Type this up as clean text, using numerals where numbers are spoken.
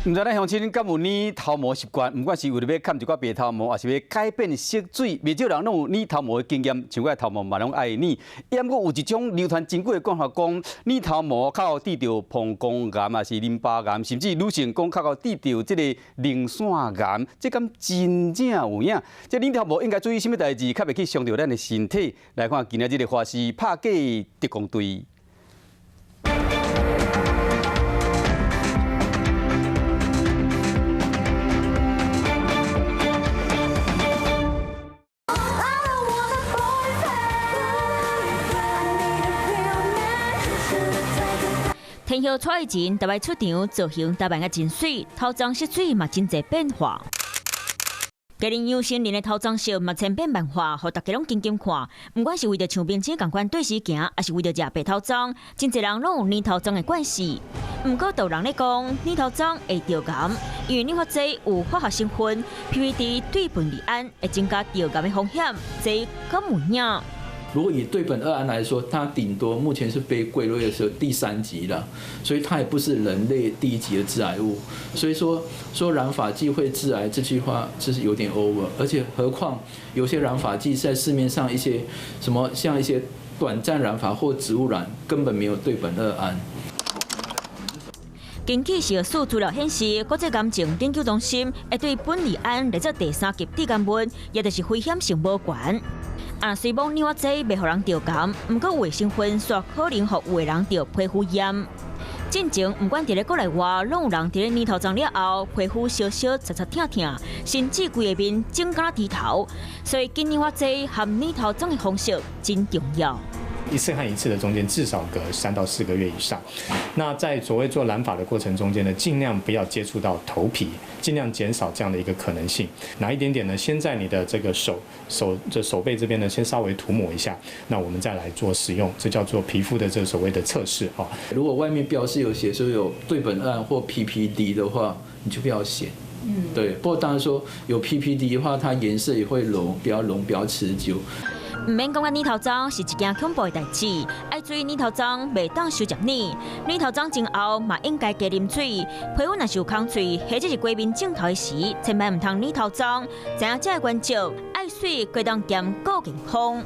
毋知咱鄉親敢有染頭毛習慣？毋管是為著欲崁一寡白頭毛，抑是欲改變色水，袂少人攏有染頭毛的經驗。像我的頭毛嘛攏愛染。毋過有一種流傳真久的講法，講染頭毛較會得著膀胱癌，抑是淋巴癌，甚至女性講較會得著這個乳腺癌，這敢真正有影？這染頭毛應該注意啥物代誌，較袂去傷著咱的身體？來看今仔日的華視拍假特攻隊。天后蔡依林逐擺出場，造型打扮甲真媠，頭鬃色水嘛真濟變化。家己楊丞琳的頭鬃色嘛千變萬化，予大家攏緊緊看。毋管是為著像明星仝款對時行，抑是為著食白頭鬃，真濟人攏有染頭鬃的慣勢。毋過，有人咧講染頭鬃會著癌，因為染髮劑有化學成分 PPD 對苯二胺會增加著癌的風險，這敢有影？如果以對苯二胺來說，它頂多目前是被歸類的時候第三級了，所以它也不是人類第一級的致癌物。所以說說染髮劑會致癌這句話，這是有點 over。而且何況有些染髮劑在市面上一些什麼像一些短暫染髮或植物染，根本沒有對苯二胺。根據小數資料顯示，國際癌症研究中心會對苯二胺列做第三級致癌物，也就是危險性無懸。啊，雖罔染髮劑袂予人著癌，毋過有的成分煞可能予有的人著皮膚炎。進前毋管佇咧國內外，攏有人佇咧染頭鬃了後，皮膚燒燒擦擦疼疼，甚至規个面腫敢若豬頭。所以，緊染髮劑和染頭鬃的方式真重要。一次和一次的中間至少隔3到4個月以上。那在所謂做染髮的過程中間呢，盡量不要接觸到頭皮，盡量減少這樣的一個可能性。拿一點點呢，先在你的這個手背這邊呢，先稍微塗抹一下，那我們再來做使用，這叫做皮膚的這個所謂的測試哦。如果外面標示有寫說有對苯二胺或 PPD 的話，你就不要選。對。不過當然說有 PPD 的話，它顏色也會濃，比較濃，比較持久。毋免講，染頭鬃是一件恐怖的代誌，愛注意染頭鬃袂當傷捷染。染頭鬃前後嘛應該加啉水。皮膚若是有空喙，或者是規面腫頭的時，千萬毋通染頭鬃。知影這个原則，愛媠閣當兼顧健康。